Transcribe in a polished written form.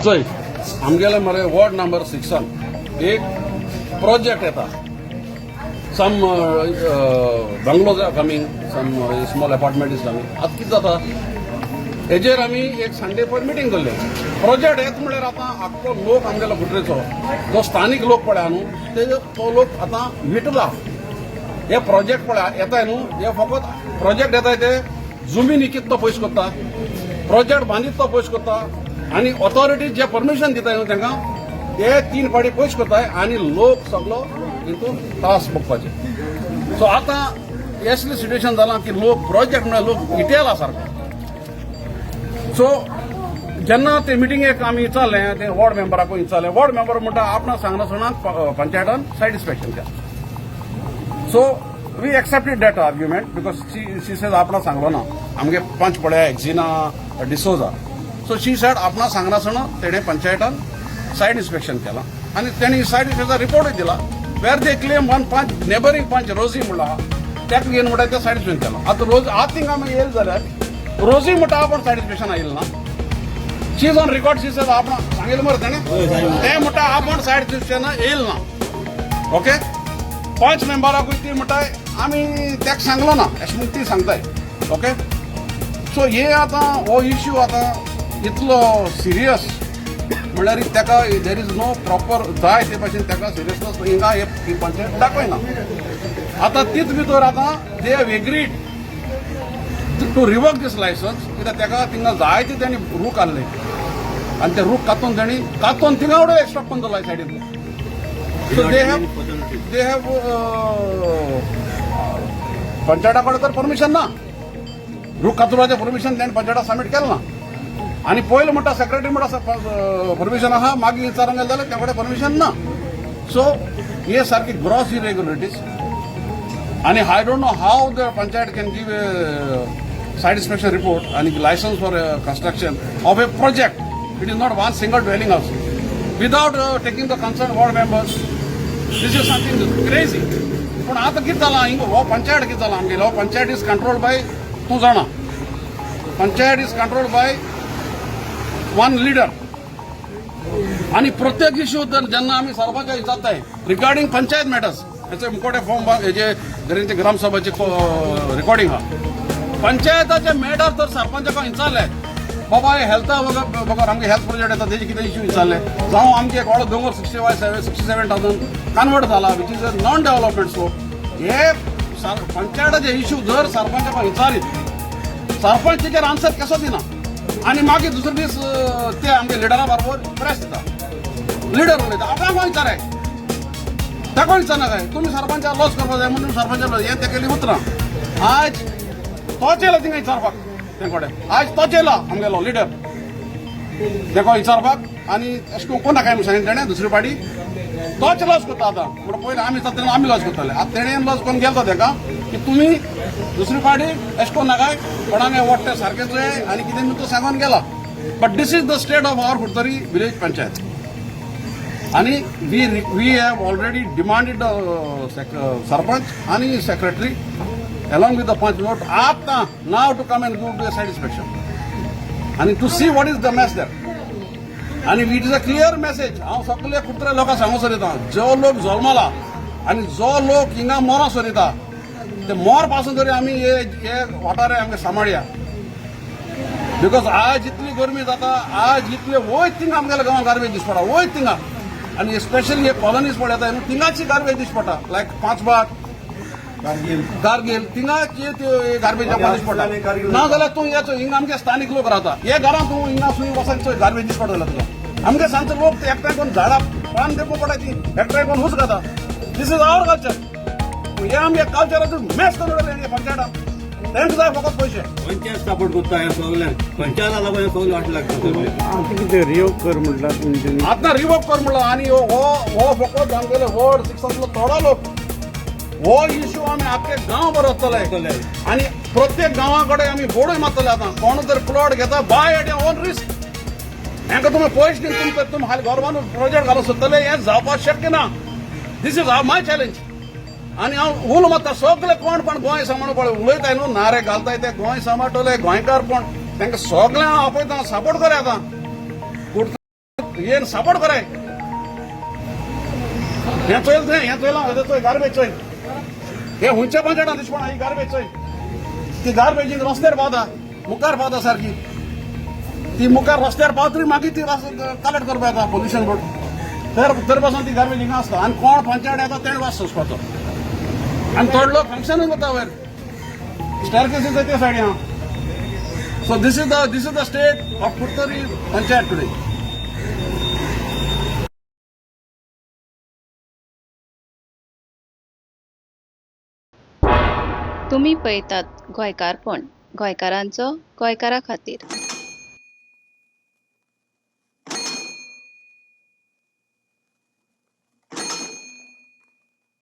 चोय, आमगेले मरे वॉर्ड नंबर सिक्सान एक प्रोजेक्ट येता. Some bungalows are coming, some small apartment is coming. आतां कितें जाता, हेजेर आमी एक संडे पयर मिटींग दवरले. प्रोजेक्ट येत म्हणल्यार आतां आख्खो लोक आमगेलो कुट्रेचो जो स्थानीक लोक पळय न्हू, ते तो लोक आतां विटला. हे प्रोजेक्ट पळय येताय न्हू, हे फकत प्रोजेक्ट येताय, ते जमीन इकित तो पयस करता, प्रोजेक्ट बांदीत तो पयस करता आनी ऑथॉरिटी जे परमिशन दिताय न्हू तांकां, ते तीन फाटी पयस करताय आनी लोक सगलो हितून त्रास भोगपाचे. सो आतां असलें सिट्युएशन जालां की लोक प्रोजेक्ट म्हळ्यार लोक इटेला सारको. सो जेन्ना ते मिटिंगेक आमी विचारलें, ते वॉर्ड मेंबराकूय विचारलें, वॉर्ड मेंबर म्हणटा आपणा सांगनासतना पंचायतान सायट इन्स्पेक्शन केलें. So we accepted that argument because she says आपणा सांगलो ना. आमगे पंच पळया एक्झिना डिसोजा. सो शी सेड आपणा सांगनासतना तेणें पंचायतान सायट इन्स्पेक्शन केलां आनी तेणी सायट इन्स्पेक्शन रिपोर्टूय दिला, where they claim one panch, neighbouring panch Rosie म्हणला, ताका घेवन म्हणटा ते सायट इन्स्पेक्शन केलां. आतां रोज आतां थिंगा आमी येयले जाल्यार रोजी म्हणटा आपण सायट इन्स्पेक्शन आयिल्लें ना. She is on record. She says आपण सांगितलं मरे तेणें, ते म्हणटा आपण सायट इन्स्पेक्शन येयल ना. ओके, पंच मेंबराकूय ती म्हणटा आमी ताका सांगलो ना, अशें म्हूण ती सांगताय. ओके, सो हे आतां हो इश्यू आतां इतलो सिरियस म्हणल्यार ताका there is no proper जाय ते भाशेन ताका सिरियसनेस हिंगा हे ही पंचायत दाखयना. आतां तीच भितर आतां they have agreed to revoke this licence, कित्याक ताका थिंगा जायते तेणी रूख आहले आनी ते रूख कातून, तेणी कातून थिंगा वडय स्टॉप करून दवरला सायडींतले. So they have पंचायता कडेन तर परमिशन ना. रूख कातुराचें परमिशन तेणी पंचायता सबमीट केलें ना. आनी पयलें म्हणटा सेक्रेटरी म्हणटा परमिशन आहा, मागीर विचारूंक गेले जाल्यार त्या कडेन परमिशन ना. सो हे सारकी ग्रॉस इरेग्युलरिटीज आनी I don't know how the panchayat can give a site inspection report आनी licence for construction of a project. It is not one single dwelling house, without taking the concern ward members. This is something crazy. पूण आतां कितें जालां हिंगा, हो पंचायत कितें जालां आमगेलो, हो पंचायत is controlled bye, तूं जाणा, panchayat is controlled by one leader. आनी प्रत्येक इश्यू तर जेन्ना आमी सरपंचा विचारताय रिगार्डिंग पंचायत मॅटर्स, हेचे मुकोटे फॉर्म, हेजे जरींचे ग्रामसभाचे रिकॉर्डिंग आहा. पंचायताचे मॅटर तर सरपंचाक विचारले, बाबा हे हेल्था बगर आमगे हेल्थ प्रोजेक्ट येता, तेजे कितें इश्यू विचारले, जावं आमचे एक व्हडलो दोंगर 65 67,000 कन्वर्ट जाला, which is a non development slope, हे पंचायताचे इश्यू जर सरपंचाक विचारीत, सरपंच तेजेर आन्सर कसो दिना? आनी मागीर दुसरे दीस ते आमगे लिडरा बरोबर प्रेस दिता. लिडर उलयता, आपणाक कोण विचाराय, ताका विचारना काय तुमी सरपंचा लॉस करपाक जाय म्हणून सरपंचा हें तेगेली उतरां. आज तोच येयला थिंगा विचारपाक ते कडेन. आज तोच येयला आमगेलो लिडर तेका विचारपाक आनी अशें करून कोण काय म्हणून सांगितलें तेणें. दुसरी पार्टी तोच लॉस करता आतां. म्हणून पयलीं आमी जाता तेन्ना आमी लॉस करताले, आतां तेणें लॉस करून गेलो तेका की तुमी दुसरी पार्टी अशें करून नाकाय, कोणाक वाटते सारकें चोय आनी कितें तो सांगून गेला. But this is the state of our Curtorim village panchayat. आणि we have already demanded sarpanch आणि secretary along with the panch note आता now to come and do the site inspection आणि to see what is the mess there. आणि it is a clear message. हांव सगळे कुत्रे लोकांक सांगूं सोदिता, जो लोक जल्मला आनी जो लोक हिंगा मरो सोदिता, ते मोर पासून तरी आमी हे हे वाठार आमगे सांबाळया, because आज इतली गरमी जाता, आज इतले वयर थिंगा आमगेल्या गांवांत गार्बेज दिस पडटा वयर थिंगा. आनी स्पेशली हे कॉलनीज पळयता न्हू, थिंगाची गार्बेज दिस पडटा, लायक पांचबाट, गार्गेल, थिंगाची गार्बेज दिस पडटा. ना जाल्यार तूं येचो हिंगा आमगे स्थानीक लोक रावता हे घरांत, तूं हिंगा सुय वचून चोय, गार्बेज दिस पडटा जाल्यार तुका. आमगे सांगचे लोक ते एकठांय करून झाडां पान देवपा पडटा, ती एकठांय करून हुस खाता. This is our culture. हे आमगे कल्चराचो मेस करून उडयलें पंचायतान. तांकां जाय फकत पयशे. पंचायत सपोर्ट करता ह्या सगळ्यांक. पंचायता लागून हें सगळें वाट लागता सगळें. आतां कितें रिवोक कर म्हटल्यार तुमच्यांनी? आतां रिवोक कर म्हणला. आनी हो हो हो फकत आमगेले वॉर्ड सिक्सांतलो थोडो लोक, हो इश्यू आमी आख्खे गांव भर वतले आनी प्रत्येक गांवा कडेन आमी बोर्डूय मारतले. आतां कोण जर प्लॉट घेता, बाय एट ओन रिस्क. हेंका तुमी पयशे दिवन तुमकां तुमी हाली घर बांदून प्रोजेक्ट घालूंक सोदतले, हें जावपाक शक्य ना. This is my challenge. आनी हांव उलो मारता सगळे कोण पण गोंय सांबाळून पळय उलयताय न्हू, नारे घालताय, ते गोंय सांबाळटले, गोंयकारपण, तांकां सगळें हांव आपयता, सपोर्ट कर. आतां येन सापड कराय. हें चोयल तुवें, हें चोयलां, हें चोय गार्बेज चोय. हे हुंच्या पंचायतान दिसपणा ही गार्बेज चोय. ती गार्बेज रस्त्यार पावता, मुखार पावता सारकी. ती मुखार रस्त्यार पावतरी मागीर ती कलेक्ट करपा येता पोल्युशन बोर्ड. तर तर पासून ती गार्बेज हिंगा आसता आनी कोण पंचायत येता तेणें वास सोंसपाचो. आनी थोडे लोक फंक्शनूच वता वयर स्टॅरकेसीस ते सायडीन आहा. So this is the state of Curtorim panchayat today. तुमी पळयतात गोंयकारपण, गोंयकारांचो गोंयकारा खातीर.